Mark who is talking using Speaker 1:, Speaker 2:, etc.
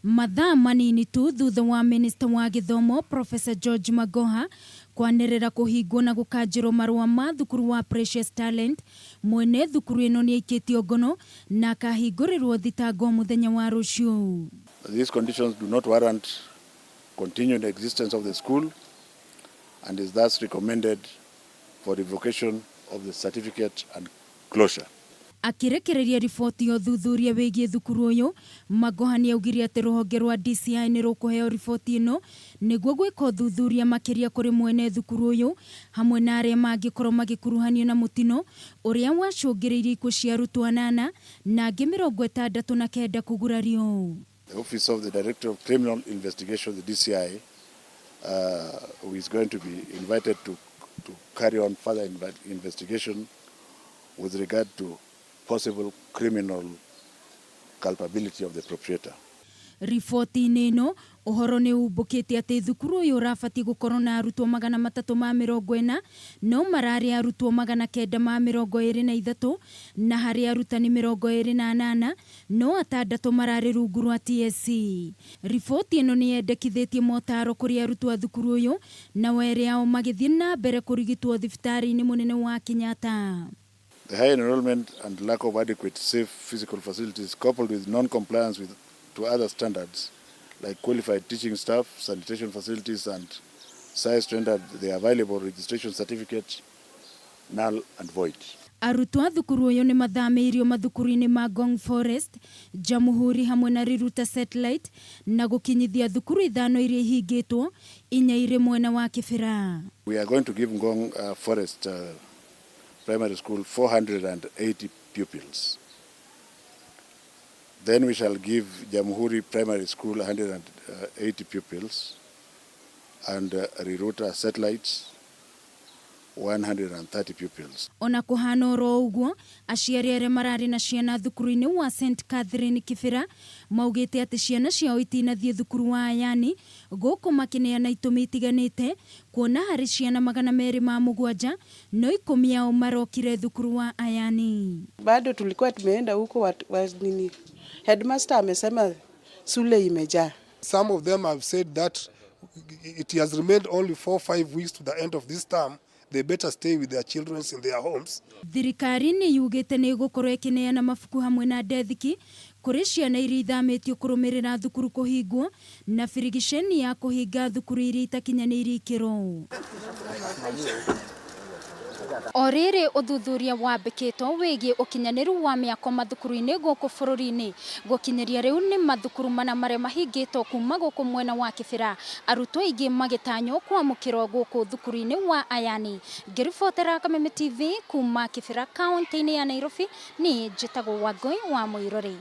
Speaker 1: Mathaa manini tu thutha wa minista wa gĩthomo Professor George Magoha kwanĩrĩra kũhingwo na gũkanjĩrwo marũa ma thukuru wa Precious Talent, mwene thukuru ĩno nĩaikĩtio ngono na akahingũrĩrwo thitango mũthenya wa rũciũ.
Speaker 2: These conditions do not warrant continued existence of the school and is thus recommended for revocation of the certificate and closure.
Speaker 1: Akĩrekereria riboti ya ũthuthuria wĩgiĩ thukuru ũyũ, Magoha nĩaugire atĩ rũhonge rwa DCI nĩrũkũheo riboti ĩno nĩguo gwĩka ũthuthuria makĩria kũrĩ mwene thukuru ũyũ hamwe na arĩa mangĩkorwo magĩkuruhanio na mũtino ũrĩa wacũngĩrĩirie ikuũ cia arutwo anana na angĩ 69 kũgurario.
Speaker 2: The Office of the Director of Criminal Investigation, the DCI, who is going to be invited to carry on further investigation with regard to possible criminal culpability of the proprietor.
Speaker 1: Riboti-inĩ ĩno ũhoro nĩ umbũkĩte atĩ thukuru ũyũ ũrabatiĩ gũkorwo na arutwo 340 no mararĩ arutwo 923 na harĩ arutani 28 no atandatũ mararĩ rungu rwa TSC. Riboti ĩno nĩ yendekithĩtie motaro kũrĩ arutwo a thukuru ũyũ na erĩ ao magĩthiĩ na mbere kũrigitwo thibitarĩ-inĩ mũnene wa Kenyatta.
Speaker 2: The high enrollment and lack of adequate safe physical facilities coupled with non-compliance with to other standards like qualified teaching staff, sanitation facilities and size rendered the available registration certificate null and void.
Speaker 1: Arutwo a thukuru ũyũ nĩ mathamĩirio mathukuru-inĩ ma Ngong Forest, Jamhuri hamwe na Riruta Satellite na gũkinyithia thukuru ithano iria ihingĩtwo, inya irĩ mwena wa Kibera.
Speaker 2: We are going to give Ngong Forest Primary School 480 pupils. Then we shall give Jamhuri Primary School 180 pupils and Riruta Satellites 130 pupils.
Speaker 1: Ona kũhana oro ũguo, aciari arĩa mararĩ na ciana thukuru-inĩ wa St Catherine Kibera maugĩte atĩ ciana ciao itinathiĩ thukuru wa Ayani gũkũ makĩneana itũmi itiganĩte kuona harĩ ciana 207 no 10 ao marokire thukuru wa Ayani.
Speaker 3: Bado tulikuwa tumeenda huko nini, headmaster amesema shule imejaa.
Speaker 4: Some of them have said that it has remained only 4, 5 weeks to the end of this term. They better stay with their children in their homes.
Speaker 1: Thirikari nĩ yugĩte nĩ ĩgũkorwo ĩkĩneana mabuku hamwe na ndethiki kũrĩ ciana iria ithamĩtio kũrũmĩrĩra thukuru kũhingwo na birigiceni ya kũhinga thukuru iria itakinyanĩirie ikĩro. O rĩrĩ ũthuthuria wambĩkĩtwo wĩgiĩ ũkinyanĩru wa mĩako mathukuru-inĩ gũkũ bũrũri-inĩ, gũkinyĩria rĩu nĩ mathukuru mana marĩa mahingĩtwo kuma gũkũ mwena wa Kibera, arutwo aingĩ magĩtanywo kwamũkĩrwo gũkũ thukuru-inĩ wa Ayani. Ngĩribotera Kameme TV kuma Kibera kaunti-inĩ ya Nairobi, niĩ njĩtagwo Wangũi wa Mũirũrĩ.